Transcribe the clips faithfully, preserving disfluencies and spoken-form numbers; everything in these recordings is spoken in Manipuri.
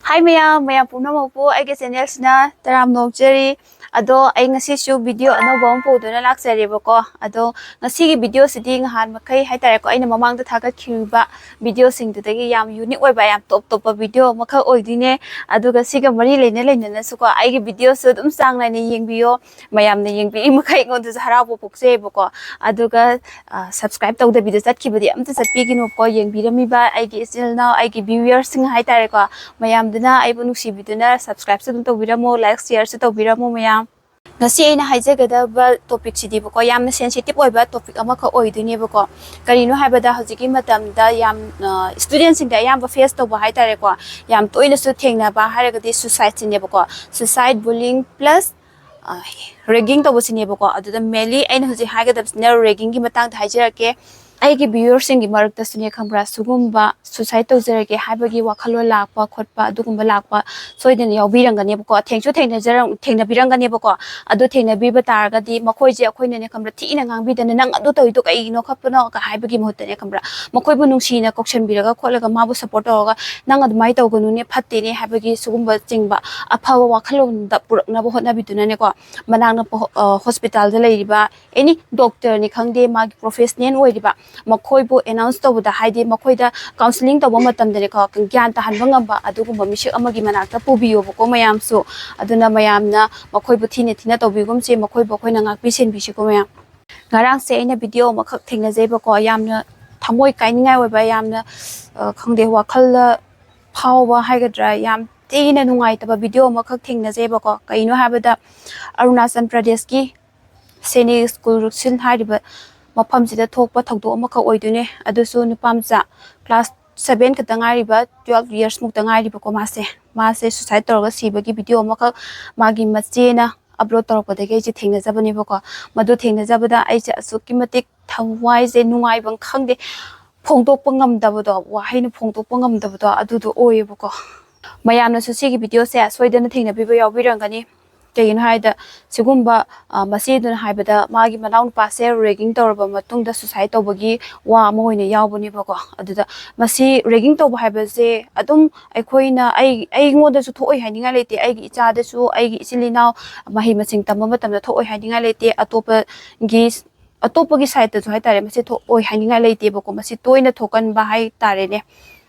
ꯍꯥꯏ ꯃꯌꯥꯝ, ꯃꯌꯥꯝ ꯄꯨꯝꯅꯃꯛꯄꯨ ꯑꯩꯒꯤ ꯆꯦꯅꯦꯜꯁꯤꯅ ꯇꯔꯥꯝꯅ ꯑꯣꯛꯆꯔꯤ꯫ ꯑꯗꯣ ꯑꯩ ꯉꯁꯤꯁꯨ ꯚꯤꯗꯤꯑꯣ ꯑꯅꯧꯕ ꯑꯃ ꯄꯨꯗꯨꯅ ꯂꯥꯛꯆꯔꯦꯕꯀꯣ꯫ ꯑꯗꯣ ꯉꯁꯤꯒꯤ ꯚꯤꯗꯤꯑꯣꯁꯤꯗꯤ ꯉꯍꯥꯟ ꯃꯈꯩ ꯍꯥꯏꯇꯥꯔꯦꯀꯣ, ꯑꯩꯅ ꯃꯃꯥꯡꯗ ꯊꯥꯒꯠꯈꯤꯕ ꯚꯤꯗꯤꯑꯣꯁꯤꯡꯗꯨꯗꯒꯤ ꯌꯥꯝ ꯌꯨꯅꯤꯛ ꯑꯣꯏꯕ, ꯌꯥꯝ ꯇꯣꯞ ꯇꯣꯞꯄ ꯚꯤꯗꯤꯑꯣ ꯑꯃꯈꯛ ꯑꯣꯏꯗꯣꯏꯅꯦ꯫ ꯑꯗꯨꯒ ꯁꯤꯒ ꯃꯔꯤ ꯂꯩꯅ ꯂꯩꯅꯅꯁꯨꯀꯣ, ꯑꯩꯒꯤ ꯚꯤꯗꯤꯑꯣꯁꯨ ꯑꯗꯨꯝ ꯆꯥꯡ ꯅꯥꯏꯅ ꯌꯦꯡꯕꯤꯌꯣ꯫ ꯃꯌꯥꯝꯅ ꯌꯦꯡꯕꯤꯔꯤ ꯃꯈꯩ ꯑꯩꯉꯣꯟꯗꯁꯨ ꯍꯔꯥꯎꯕ ꯄꯣꯛꯆꯩꯌꯦꯕꯀꯣ꯫ ꯑꯗꯨꯒ ꯁꯕꯁꯀ꯭ꯔꯥꯏꯞ ꯇꯧꯗꯕꯤꯗ ꯆꯠꯈꯤꯕꯗꯤ ꯑꯝꯇ ꯆꯠꯄꯤꯒꯅꯨꯀꯣ꯫ ꯌꯦꯡꯕꯤꯔꯝꯃꯤꯕ ꯑꯩꯒꯤ ꯏꯆꯤꯜ ꯏꯅꯥꯎ, ꯑꯩꯒꯤ ꯚ꯭ꯌꯨꯌꯔꯁꯤꯡ ꯍꯥꯏꯇꯥꯔꯦꯀꯣ, ꯃꯌꯥꯝꯗꯨꯅ ꯑꯩꯕꯨ ꯅꯨꯡꯁꯤꯕꯤꯗꯨꯅ ꯁꯕꯁꯀ꯭ꯔꯥꯏꯞꯁꯨ ꯑꯗꯨꯝ ꯇꯧꯕꯤꯔꯝꯃꯣ, ꯂꯥꯏꯛ ꯁꯤꯌꯔꯁꯨ ꯇꯧꯕꯤꯔꯝꯃꯣ ꯃꯌꯥꯝ꯫ ꯉꯁꯤ ꯑꯩꯅ ꯍꯥꯏꯖꯒꯗꯕ ꯇꯣꯄꯤꯛꯁꯤꯗꯤꯕꯀꯣ, ꯌꯥꯝꯅ ꯁꯦꯟꯁꯤꯇꯤꯞ ꯑꯣꯏꯕ ꯇꯣꯄꯤꯛ ꯑꯃꯈꯛ ꯑꯣꯏꯗꯣꯏꯅꯦꯕꯀꯣ꯫ ꯀꯔꯤꯅꯣ ꯍꯥꯏꯕꯗ, ꯍꯧꯖꯤꯛꯀꯤ ꯃꯇꯝꯗ ꯌꯥꯝ ꯏꯁꯇꯨꯗꯦꯟꯁꯤꯡꯗ ꯑꯌꯥꯝꯕ ꯐꯦꯁ ꯇꯧꯕ ꯍꯥꯏꯇꯥꯔꯦꯀꯣ, ꯌꯥꯝ ꯇꯣꯏꯅꯁꯨ ꯊꯦꯡꯅꯕ ꯍꯥꯏꯔꯒꯗꯤ ꯁꯨꯁꯥꯏꯠꯁꯤꯅꯦꯕꯀꯣ꯫ ꯁꯨꯁꯥꯏꯠ, ꯕꯨꯂꯤꯡ ꯄ꯭ꯂꯁ ꯔꯦꯒꯤꯡ ꯇꯧꯕꯁꯤꯅꯦꯕꯀꯣ꯫ ꯑꯗꯨꯗ ꯃꯦꯟꯂꯤ ꯑꯩꯅ ꯍꯧꯖꯤꯛ ꯍꯥꯏꯒꯗꯕꯁꯤꯅ ꯔꯦꯒꯤꯡꯒꯤ ꯃꯇꯥꯡꯗ ꯍꯥꯏꯖꯔꯛꯀꯦ꯫ ꯑꯩꯒꯤ ꯚ꯭ꯌꯨꯌꯔꯁꯤꯡꯒꯤ ꯃꯔꯛꯇꯁꯨꯅꯦ, ꯈꯪꯕ꯭ꯔꯥ, ꯁꯤꯒꯨꯝꯕ ꯁꯨꯁꯥꯏꯠ ꯇꯧꯖꯔꯒꯦ ꯍꯥꯏꯕꯒꯤ ꯋꯥꯈꯜꯂꯣꯟ ꯂꯥꯛꯄ ꯈꯣꯠꯄ, ꯑꯗꯨꯒꯨꯝꯕ ꯂꯥꯛꯄ ꯁꯣꯏꯗꯅ ꯌꯥꯎꯕꯤꯔꯝꯒꯅꯦꯕꯀꯣ꯫ ꯊꯦꯡꯁꯨ ꯊꯦꯡꯅꯖꯔꯝ-, ꯊꯦꯡꯅꯕꯤꯔꯝꯒꯅꯦꯕꯀꯣ꯫ ꯑꯗꯨ ꯊꯦꯡꯅꯕꯤꯕ ꯇꯥꯔꯒꯗꯤ ꯃꯈꯣꯏꯁꯦ ꯑꯩꯈꯣꯏꯅꯅꯦ, ꯈꯪꯕ꯭ꯔꯥ, ꯊꯤꯅ ꯉꯥꯡꯕꯤꯗꯅ, "ꯅꯪ ꯑꯗꯨ ꯇꯧꯔꯤꯗꯣ ꯀꯩꯒꯤꯅꯣ ꯈꯣꯠꯄꯅꯣ?" ꯀ ꯍꯥꯏꯕꯒꯤ ꯃꯍꯨꯠꯇꯅꯦ, ꯈꯪꯕ꯭ꯔꯥ, ꯃꯈꯣꯏꯕꯨ ꯅꯨꯡꯁꯤꯅ ꯀꯧꯁꯟꯕꯤꯔꯒ ꯈꯣꯠꯂꯒ, ꯃꯥꯕꯨ ꯁꯞꯄꯣꯔꯠ ꯇꯧꯔꯒ, "ꯅꯪ ꯑꯗꯨꯃꯥꯏꯅ ꯇꯧꯒꯅꯨꯅꯦ, ꯐꯠꯇꯦꯅꯦ" ꯍꯥꯏꯕꯒꯤ ꯁꯤꯒꯨꯝꯕ ꯆꯤꯡꯕ ꯑꯐꯕ ꯋꯥꯈꯜꯂꯣꯟꯗ ꯄꯨꯔꯛꯅꯕ ꯍꯣꯠꯅꯕꯤꯗꯨꯅꯅꯦꯀꯣ, ꯃꯅꯥꯛ ꯅꯛꯄ ꯍꯣ-, ꯑ, ꯍꯣꯁꯄꯤꯇꯥꯜꯗ ꯂꯩꯔꯤꯕ ꯑꯦꯅꯤ ꯗꯣꯛꯇꯔꯅꯤ ꯈꯪꯗꯦ, ꯃꯥꯒꯤ ꯄ꯭ꯔꯣꯐꯦꯁꯅꯦꯜ ꯑꯣꯏꯔꯤꯕ ꯃꯈꯣꯏꯕꯨ ꯑꯦꯅꯥꯎꯟꯁ ꯇꯧꯕꯗ, ꯍꯥꯏꯗꯤ ꯃꯈꯣꯏꯗ ꯀꯥꯎꯟꯁꯤꯂꯤꯡ ꯇꯧꯕ ꯃꯇꯝꯗꯅꯦꯀꯣ, ꯒ꯭ꯌꯥꯟ ꯇꯥꯍꯟꯕ ꯉꯝꯕ ꯑꯗꯨꯒꯨꯝꯕ ꯃꯤꯁꯛ ꯑꯃꯒꯤ ꯃꯅꯥꯛꯇ ꯄꯨꯕꯤꯌꯣꯕꯀꯣ ꯃꯌꯥꯝꯁꯨ꯫ ꯑꯗꯨꯅ ꯃꯌꯥꯝꯅ ꯃꯈꯣꯏꯕꯨ ꯊꯤꯅ ꯊꯤꯅ ꯇꯧꯕꯤꯒꯨꯝꯁꯦ, ꯃꯈꯣꯏꯕꯨ ꯑꯩꯈꯣꯏꯅ ꯉꯥꯛꯄꯤ ꯁꯦꯟꯕꯤꯁꯤꯀꯣ ꯃꯌꯥꯝ꯫ ꯉꯔꯥꯡꯁꯦ ꯑꯩꯅ ꯚꯤꯗꯤꯑꯣ ꯑꯃꯈꯛ ꯊꯦꯡꯅꯖꯩꯕꯀꯣ, ꯌꯥꯝꯅ ꯊꯃꯣꯏ ꯀꯥꯏꯅꯤꯡꯉꯥꯏ ꯑꯣꯏꯕ, ꯌꯥꯝꯅ, ꯑ, ꯈꯪꯗꯦ, ꯋꯥꯈꯜꯗ ꯐꯥꯎꯕ ꯍꯥꯏꯒꯗ꯭ꯔꯥ, ꯌꯥꯝ ꯊꯤꯅ ꯅꯨꯡꯉꯥꯏꯇꯕ ꯚꯤꯗꯤꯑꯣ ꯑꯃꯈꯛ ꯊꯦꯡꯅꯖꯩꯕꯀꯣ꯫ ꯀꯩꯅꯣ ꯍꯥꯏꯕꯗ, ꯑꯔꯨꯅꯥꯆꯜ ꯄ꯭ꯔꯗꯦꯁꯀꯤ ꯁꯦꯅꯤ ꯁ꯭ꯀꯨꯜ ꯔꯨꯛꯁꯤꯟ ꯍꯥꯏꯔꯤꯕ ꯃꯐꯝꯁꯤꯗ ꯊꯣꯛꯄ ꯊꯧꯗꯣꯛ ꯑꯃꯈꯛ ꯑꯣꯏꯗꯣꯏꯅꯦ꯫ ꯑꯗꯨꯁꯨ ꯅꯨꯄꯥ ꯃꯆꯥ ꯀ꯭ꯂꯥꯁ ꯁꯚꯦꯟ ꯈꯛꯇ ꯉꯥꯏꯔꯤꯕ, ꯇꯨꯋꯦꯜꯐ ꯌꯔꯁ ꯃꯨꯛꯇ ꯉꯥꯏꯔꯤꯕꯀꯣ ꯃꯥꯁꯦ꯫ ꯃꯥꯁꯦ ꯁꯨꯁꯥꯏꯠ ꯇꯧꯔꯒ ꯁꯤꯕꯒꯤ ꯚꯤꯗꯤꯑꯣ ꯑꯃꯈꯛ ꯃꯥꯒꯤ ꯃꯆꯦꯅ ꯑꯞꯂꯣꯗ ꯇꯧꯔꯛꯄꯗꯒꯤ ꯑꯩꯁꯦ ꯊꯦꯡꯅꯖꯕꯅꯦꯕꯀꯣ꯫ ꯃꯗꯨ ꯊꯦꯡꯅꯖꯕꯗ ꯑꯩꯁꯦ ꯑꯁꯨꯛꯀꯤ ꯃꯇꯤꯛ ꯊꯋꯥꯏꯁꯦ ꯅꯨꯡꯉꯥꯏꯕ ꯈꯪꯗꯦ, ꯐꯣꯡꯗꯣꯛꯄ ꯉꯝꯗꯕꯗꯣ, ꯋꯥꯍꯩꯅ ꯐꯣꯡꯗꯣꯛꯄ ꯉꯝꯗꯕꯗꯣ ꯑꯗꯨꯗꯣ ꯑꯣꯏꯌꯦꯕꯀꯣ꯫ ꯃꯌꯥꯝꯅꯁꯨ ꯁꯤꯒꯤ ꯚꯤꯗꯤꯑꯣꯁꯦ ꯁꯣꯏꯗꯅ ꯊꯦꯡꯅꯕꯤꯕ ꯌꯥꯎꯕꯤꯔꯝꯒꯅꯤ꯫ ꯀꯩꯒꯤꯅꯣ ꯍꯥꯏꯗ, ꯁꯤꯒꯨꯝꯕ, ꯑ, ꯃꯆꯦꯗꯨꯅ ꯍꯥꯏꯕꯗ, ꯃꯥꯒꯤ ꯃꯅꯥꯎꯅꯨꯄꯥꯁꯦ ragging ꯇꯧꯔꯕ ꯃꯇꯨꯡꯗ suicide ꯇꯧꯕꯒꯤ ꯋꯥ ꯑꯃ ꯑꯣꯏꯅ ꯌꯥꯎꯕꯅꯦꯕꯀꯣ꯫ ꯑꯗꯨꯗ ꯃꯁꯤ ragging ꯇꯧꯕ ꯍꯥꯏꯕꯁꯦ ꯑꯗꯨꯝ ꯑꯩꯈꯣꯏꯅ, ꯑꯩ, ꯑꯩꯉꯣꯟꯗꯁꯨ ꯊꯣꯛꯑꯣꯏ ꯍꯥꯏꯅꯤꯡꯉꯥꯏ ꯂꯩꯇꯦ, ꯑꯩꯒꯤ ꯏꯆꯥꯗꯁꯨ, ꯑꯩꯒꯤ ꯏꯆꯤꯜ ꯏꯅꯥꯎ ꯃꯍꯩ ꯃꯁꯤꯡ ꯇꯝꯕ ꯃꯇꯝꯗ ꯊꯣꯛꯑꯣꯏ ꯍꯥꯏꯅꯤꯡꯉꯥꯏ ꯂꯩꯇꯦ, ꯑꯇꯣꯞꯄꯒꯤ, ꯑꯇꯣꯞꯄꯒꯤ sideꯇꯁꯨ ꯍꯥꯏꯇꯥꯔꯦ, ꯃꯁꯤ ꯊꯣꯛꯑꯣꯏ ꯍꯥꯏꯅꯤꯡꯉꯥꯏ ꯂꯩꯇꯦꯕꯀꯣ꯫ ꯃꯁꯤ ꯇꯣꯏꯅ ꯊꯣꯛꯀꯟꯕ ꯍꯥꯏꯇꯥꯔꯦꯅꯦ꯫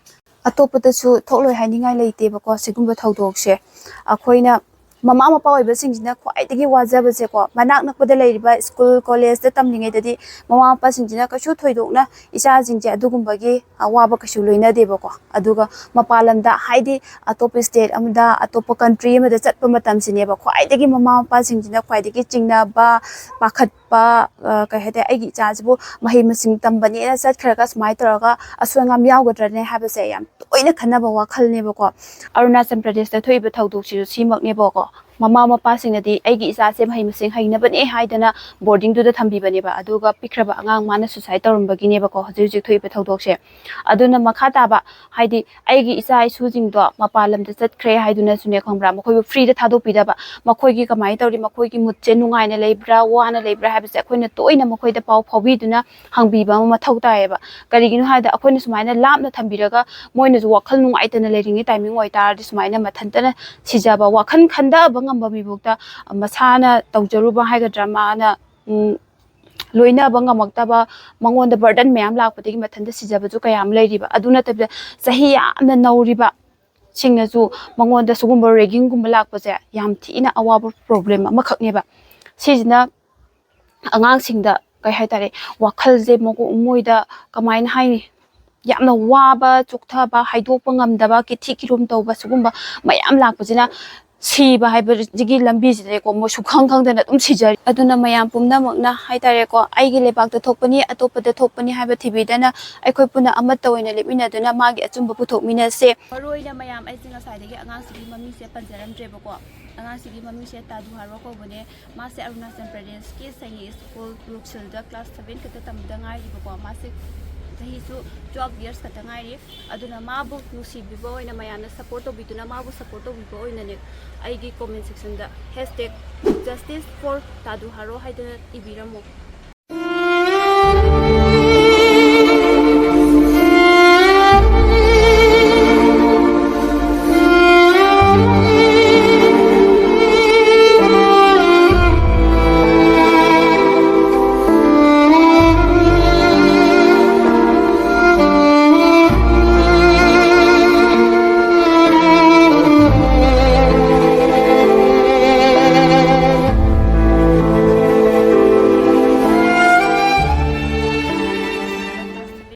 ꯑꯇꯣꯞꯄꯗꯁꯨ ꯊꯣꯛꯂꯣꯏ ꯍꯥꯏꯅꯤꯡꯉꯥꯏ ꯂꯩꯇꯦꯕꯀꯣ꯫ ꯁꯤꯒꯨꯝꯕ ꯊꯧꯗꯣꯛꯁꯦ ꯑꯩꯈꯣꯏꯅ ꯃꯃꯥ ꯃꯄꯥ ꯑꯣꯏꯕꯁꯤꯡꯁꯤꯅ ꯈ꯭ꯋꯥꯏꯗꯒꯤ ꯋꯥꯖꯕꯁꯦꯀꯣ, ꯃꯅꯥꯛ ꯅꯛꯄꯗ ꯂꯩꯔꯤꯕ ꯁ꯭ꯀꯨꯜ ꯀꯣꯂꯦꯖꯇ ꯇꯝꯂꯤꯉꯩꯗꯗꯤ ꯃꯃꯥ ꯃꯄꯥꯁꯤꯡꯁꯤꯅ ꯀꯩꯁꯨ ꯊꯣꯏꯗꯣꯛꯅ ꯏꯆꯥꯁꯤꯡꯁꯦ ꯑꯗꯨꯒꯨꯝꯕꯒꯤ ꯑꯋꯥꯕ ꯀꯩꯁꯨ ꯂꯣꯏꯅꯗꯦꯕꯀꯣ꯫ ꯑꯗꯨꯒ ꯃꯄꯥꯟ ꯂꯝꯗ, ꯍꯥꯏꯗꯤ ꯑꯇꯣꯞꯄ state ꯑꯃꯗ, ꯑꯇꯣꯞꯄ country ꯑꯃꯗ ꯆꯠꯄ ꯃꯇꯝꯁꯤꯅꯦꯕ ꯈ꯭ꯋꯥꯏꯗꯒꯤ ꯃꯃꯥ ꯃꯄꯥꯁꯤꯡꯁꯤꯅ ꯈ꯭ꯋꯥꯏꯗꯒꯤ ꯆꯤꯡꯅꯕ, ꯄꯥꯈꯠꯄ, ꯑ, ꯀꯩ ꯍꯥꯏꯇꯥꯔꯦ, ꯑꯩꯒꯤ ꯏꯆꯥꯁꯤꯕꯨ ꯃꯍꯩ ꯃꯁꯤꯡ ꯇꯝꯕꯅꯦꯅ ꯆꯠꯈ꯭ꯔꯒ ꯁꯨꯃꯥꯏꯅ ꯇꯧꯔꯒ ꯑꯁꯣꯏ ꯑꯉꯥꯝ ꯌꯥꯎꯒꯗ꯭ꯔꯅꯦ ꯍꯥꯏꯕꯁꯦ ꯌꯥꯝ ꯇꯣꯏꯅ ꯈꯟꯅꯕ ꯋꯥꯈꯜꯅꯦꯕꯀꯣ꯫ ꯑꯔꯨꯅꯥꯆꯜ ꯄ꯭ꯔꯗꯦꯁꯇ ꯊꯣꯛꯏꯕ ꯊꯧꯗꯣꯛꯁꯤꯁꯨ ꯁꯤꯃꯛꯅꯦꯕꯀꯣ꯫ ꯃꯃꯥ ꯃꯄꯥꯁꯤꯡꯅꯗꯤ ꯑꯩꯒꯤ ꯏꯆꯥꯁꯦ ꯃꯍꯩ ꯃꯁꯤꯡ ꯍꯩꯅꯕꯅꯦ ꯍꯥꯏꯗꯅ boardingꯗꯨꯗ ꯊꯝꯕꯤꯕꯅꯦꯕ, ꯑꯗꯨꯒ ꯄꯤꯛꯈ꯭ꯔꯕ ꯑꯉꯥꯡ ꯃꯥꯅ suicide ꯇꯧꯔꯝꯕꯒꯤꯅꯦꯕꯀꯣ ꯍꯧꯖꯤꯛ ꯍꯧꯖꯤꯛ ꯊꯣꯛꯏꯕ ꯊꯧꯗꯣꯛꯁꯦ꯫ ꯑꯗꯨꯅ ꯃꯈꯥ ꯇꯥꯕ, ꯍꯥꯏꯗꯤ ꯑꯩꯒꯤ ꯏꯆꯥ ꯏꯁꯨꯁꯤꯡꯗꯣ ꯃꯄꯥꯟ ꯂꯝꯗ ꯆꯠꯈ꯭ꯔꯦ ꯍꯥꯏꯗꯨꯅꯁꯨꯅꯦ, ꯈꯪꯕ꯭ꯔꯥ, ꯃꯈꯣꯏꯕꯨ freeꯗ ꯊꯥꯗꯣꯛꯄꯤꯗꯕ, ꯃꯈꯣꯏꯒꯤ ꯀꯃꯥꯏꯅ ꯇꯧꯔꯤ, ꯃꯈꯣꯏꯒꯤ moodꯁꯦ ꯅꯨꯡꯉꯥꯏꯅ ꯂꯩꯕ꯭ꯔꯥ, ꯋꯥꯅ ꯂꯩꯕ꯭ꯔꯥ ꯍꯥꯏꯕꯁꯦ ꯑꯩꯈꯣꯏꯅ ꯇꯣꯏꯅ ꯃꯈꯣꯏꯗ ꯄꯥꯎ ꯐꯥꯎꯕꯤꯗꯨꯅ ꯍꯪꯕꯤꯕ ꯑꯃ ꯃꯊꯧ ꯇꯥꯏꯌꯦꯕ꯫ ꯀꯔꯤꯒꯤꯅꯣ ꯍꯥꯏꯗ, ꯑꯩꯈꯣꯏꯅ ꯁꯨꯃꯥꯏꯅ ꯂꯥꯞꯅ ꯊꯝꯕꯤꯔꯒ ꯃꯣꯏꯅꯁꯨ ꯋꯥꯈꯜ ꯅꯨꯡꯉꯥꯏꯇꯅ ꯂꯩꯔꯤꯉꯩ timing ꯑꯣꯏꯇꯥꯔꯗꯤ, ꯁꯨꯃꯥꯏꯅ ꯃꯊꯟꯇꯅ ꯁꯤꯖꯕ, ꯋꯥꯈꯜ ꯈꯟꯊꯕ ꯉꯝꯕ ꯃꯤꯐꯥꯎꯗ ꯃꯁꯥꯅ ꯇꯧꯖꯔꯨꯕ ꯍꯥꯏꯒꯗ꯭ꯔꯥ, ꯃꯥꯅ, ꯎꯝ, ꯂꯣꯏꯅꯕ ꯉꯝꯃꯛꯇꯕ, ꯃꯉꯣꯟꯗ burden ꯃꯌꯥꯝ ꯂꯥꯛꯄꯗꯒꯤ ꯃꯊꯟꯇ ꯁꯤꯖꯕꯁꯨ ꯀꯌꯥ ꯑꯃ ꯂꯩꯔꯤꯕ꯫ ꯑꯗꯨ ꯅꯠꯇꯕꯤꯗ, ꯆꯍꯤ ꯌꯥꯝꯅ ꯅꯧꯔꯤꯕ ꯁꯤꯡꯅꯁꯨ ꯃꯉꯣꯟꯗ ꯁꯤꯒꯨꯝꯕ raggingꯒꯨꯝꯕ ꯂꯥꯛꯄꯁꯦ ꯌꯥꯝ ꯊꯤꯅ ꯑꯋꯥꯕ problem ꯑꯃꯈꯛꯅꯦꯕ꯫ ꯁꯤꯁꯤꯅ ꯑꯉꯥꯡꯁꯤꯡꯗ, ꯀꯩ ꯍꯥꯏꯇꯥꯔꯦ, ꯋꯥꯈꯜꯁꯦ ꯃꯒꯣ-, ꯃꯣꯏꯗ ꯀꯃꯥꯏꯅ ꯍꯥꯏꯅꯤ, ꯌꯥꯝꯅ ꯋꯥꯕ, ꯆꯣꯛꯊꯕ, ꯍꯥꯏꯗꯣꯛꯄ ꯉꯝꯗꯕ, ꯀꯤꯊꯤ ꯀꯤꯔꯨꯝ ꯇꯧꯕ, ꯁꯤꯒꯨꯝꯕ ꯃꯌꯥꯝ ꯂꯥꯛꯄꯁꯤꯅ ꯁꯤꯕ ꯍꯥꯏꯕꯁꯤꯒꯤ ꯂꯝꯕꯤꯁꯤꯗꯀꯣ ꯃꯣꯏ ꯁꯨꯈꯪ ꯈꯪꯗꯅ ꯑꯗꯨꯝ ꯁꯤꯖꯔꯤ꯫ ꯑꯗꯨꯅ ꯃꯌꯥꯝ ꯄꯨꯝꯅꯃꯛꯅ ꯍꯥꯏꯇꯥꯔꯦꯀꯣ, ꯑꯩꯒꯤ ꯂꯩꯕꯥꯛꯇ ꯊꯣꯛꯄꯅꯤ, ꯑꯇꯣꯞꯄꯗ ꯊꯣꯛꯄꯅꯤ ꯍꯥꯏꯕ ꯊꯤꯕꯤꯗꯅ, ꯑꯩꯈꯣꯏ ꯄꯨꯟꯅ ꯑꯃꯠꯇ ꯑꯣꯏꯅ ꯂꯦꯞꯃꯤꯟꯅꯗꯨꯅ ꯃꯥꯒꯤ ꯑꯆꯨꯝꯕ ꯄꯨꯊꯣꯛꯃꯤꯟꯅꯁꯦ꯫ ꯃꯔꯨꯑꯣꯏꯅ ꯃꯌꯥꯝ, ꯑꯩꯁꯦ ꯉꯁꯥꯏꯗꯒꯤ ꯑꯉꯥꯡꯁꯤꯒꯤ ꯃꯃꯤꯡꯁꯦ ꯄꯟꯖꯔꯝꯗ꯭ꯔꯦꯕꯀꯣ꯫ ꯑꯉꯥꯡꯁꯤꯒꯤ ꯃꯃꯤꯡꯁꯦ ꯇꯥꯗꯨ ꯍꯥꯔꯣ ꯀꯧꯕꯅꯦ꯫ ꯃꯥꯁꯦ ꯑꯔꯨꯅꯥꯆꯜ ꯄ꯭ꯔꯗꯦꯁꯀꯤ ꯁꯩꯅꯤꯛ ꯁ꯭ꯀꯨꯜ ꯔꯨꯛꯁꯤꯜꯗ class seven ꯈꯛꯇ ꯇꯝꯕꯗ ꯉꯥꯏꯔꯤꯕꯀꯣ꯫ ꯃꯥꯁꯦ ꯆꯍꯤꯁꯨ twelve years ꯈꯛꯇ ꯉꯥꯏꯔꯤ꯫ ꯑꯗꯨꯅ ꯃꯥꯕꯨ ꯅꯨꯡꯁꯤꯕꯤꯕ ꯑꯣꯏꯅ, ꯃꯌꯥꯝꯅ support ꯇꯧꯕꯤꯗꯨꯅ ꯃꯥꯕꯨ support ꯇꯧꯕꯤꯕ ꯑꯣꯏꯅꯅꯦ, ꯑꯩꯒꯤ comment section the hashtag justice for ꯇꯥꯗꯨ ꯍꯥꯔꯣ ꯍꯥꯏꯗꯅ ꯏꯕꯤꯔꯝꯃꯣ꯫